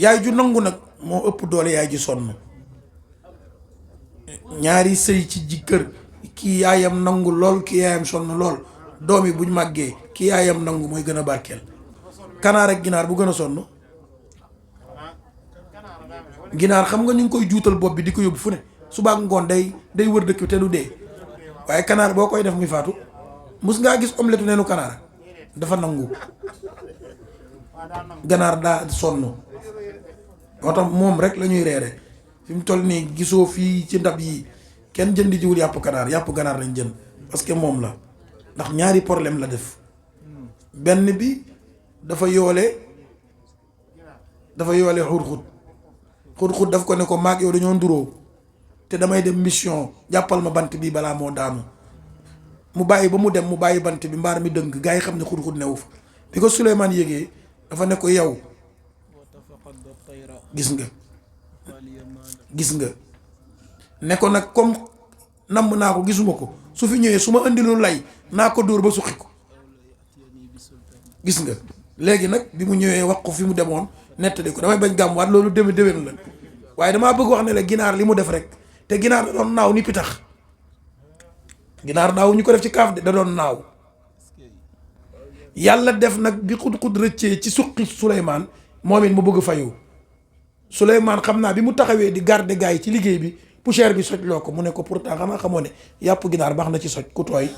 yaay ju nangu nag moo ëpp doole yaay ji sonn. ñaari sëy ci ji kër kii yaayam nangu lool kii yaayam sonn lool doom yi buñ màggee kii yaayam nangu mooy gën a barkeel. kanaar ak ginaar bu gën a sonn. ginaar xam nga ñu ngi koy juutal bopp bi di ko yóbbu fu ne suba ak ngoon day wër dëkk bi te du dee waaye kanaar boo koy def muy faatu. mus ngaa gis omelette neenu kanaar dafa nangu. ganaar daa sonn moo tax moom rek la ñuy reere fi mu toll nii gisoo fii ci ndab yi kenn jëndi jiwul yàpp kanaar yàpp ganaar lañ jënd parce que moom la ndax ñaari problème la def. benn bi dafa yoole xut-xut daf ko ne ko maag yow dañoo nduróo te damay dem mission jàppal ma bant bi balaa moo daanu mu bàyyi ba mu dem mu bàyyi bant bi mbaar mi dëng gaa yi xam ne xut-xut newu fa bi ko Suleymaan yégee dafa ne ko yow gis nga ne ko nag comme namm naa ko gisuma ko su fi ñëwee su ma indilu lay naa ko dóor ba suqi ko gis nga léegi nag bi mu ñëwee wax ko fi mu demoon nettali ko damay bañ gàmmuwaat loolu déwén la waaye damaa bëgg wax ne la ginaar li mu def rek te ginaar da doon naaw ni pitax ginaar naaw ñu ko def ci kaaf de da doon naaw yàlla def nag bi xut-xut rëccee ci suqi Suleymaan moom it mu bëgg fayu Suleymaan xam naa bi mu taxawee di garder gars yi ci liggéey bi poussière bi soj loo ko mu ne ko pourtant xanaa xamoo ne yàpp ginaar baax na ci soj ku tooy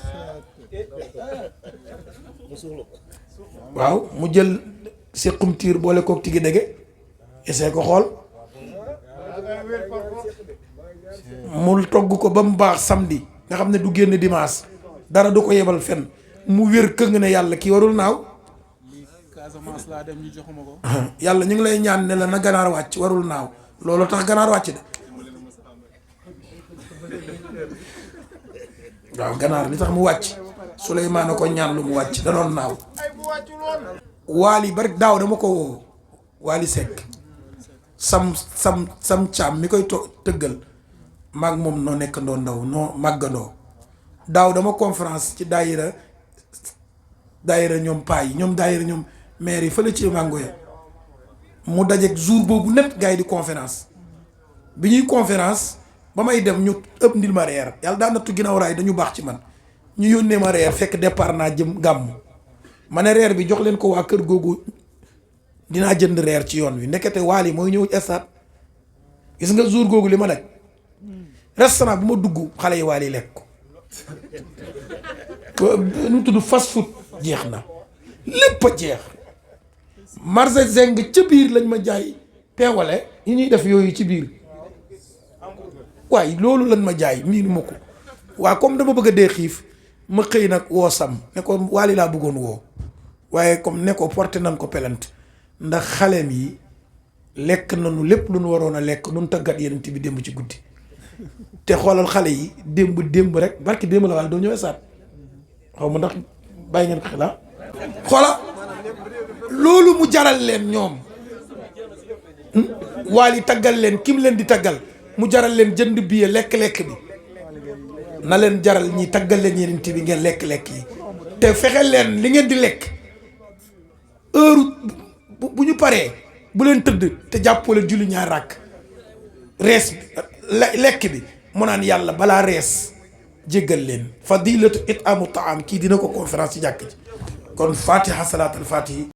waaw mu jël sequm tiir boole kook tigi dege essayé ko xool mu togg ko ba mu baax samedi nga xam ne du génn dimanche dara du ko yebal fen mu wér këng ne yàlla kii warul naaw yàlla ñu ngi lay ñaan ne la na ganaar wàcc warul naaw loolu tax ganaar wàcc de waaw ganaar li tax mu wàcc Suleymaan a ko ñaan lu mu wàcc da doon naaw. waali bari daaw dama ko woo waali Seck sam caam mi koy tëggal maag moom noo nekk ndoo ndaw noo màggandoo daaw dama conférence ci daayira ñoom paa yi ñoom daayira ñoom maire yi fële ci mango ya mu dajeeg jour boobu net gars yi di conférence bi ñuy conférence ba may dem ñu ëpp ndil ma reer yàlla daa nattu ginnaaw raay dañu baax ci man ñu yónnee ma reer fekk départ naa jëm gàmm ma ne reer bi jox leen ko waa kër googu dinaa jënd reer ci yoon wi ndekete waali mooy ñëw stade gis nga jour googu li ma daj restaurant bu ma dugg xale yi waali lekk ko nu tudd fast food jeex na lépp a jeex marché zeng ca biir lañ ma jaay peewale yi ñuy def yooyu ci biir waaye loolu lañ ma jaay miinu ma ko waa comme dama bëgg a dee xiif ma xëy nag woo sam ne ko waali laa bëggoon woo waaye comme ne ko porté nañ ko pelante ndax xaleem yi lekk nañu lépp lu nu waroon a lekk nun tàggat yeneen bi démb ci guddi te xoolal xale yi démb rek barki démb la waale doo ñëwee saat xaw ma ndax bàyyi ngeen ko xelaa xoola loolu mu jaral leen ñoom waali taggal leen kim leen di taggal mu jaral leen jënd billet lekk-lekk bi na leen jaral ñi taggal leen yeneen bi ngeen lekk-lekk yi te fexe leen li ngeen di lekk heure bu ñu paree bu leen tëdd te jàppoo leen julli ñaar ràkk rees lekk bi mu naan yàlla balaa rees jéggal leen fadilatu it'amu taam kii dina ko conférence ci jàkk ji kon fatiha salaatul fatihi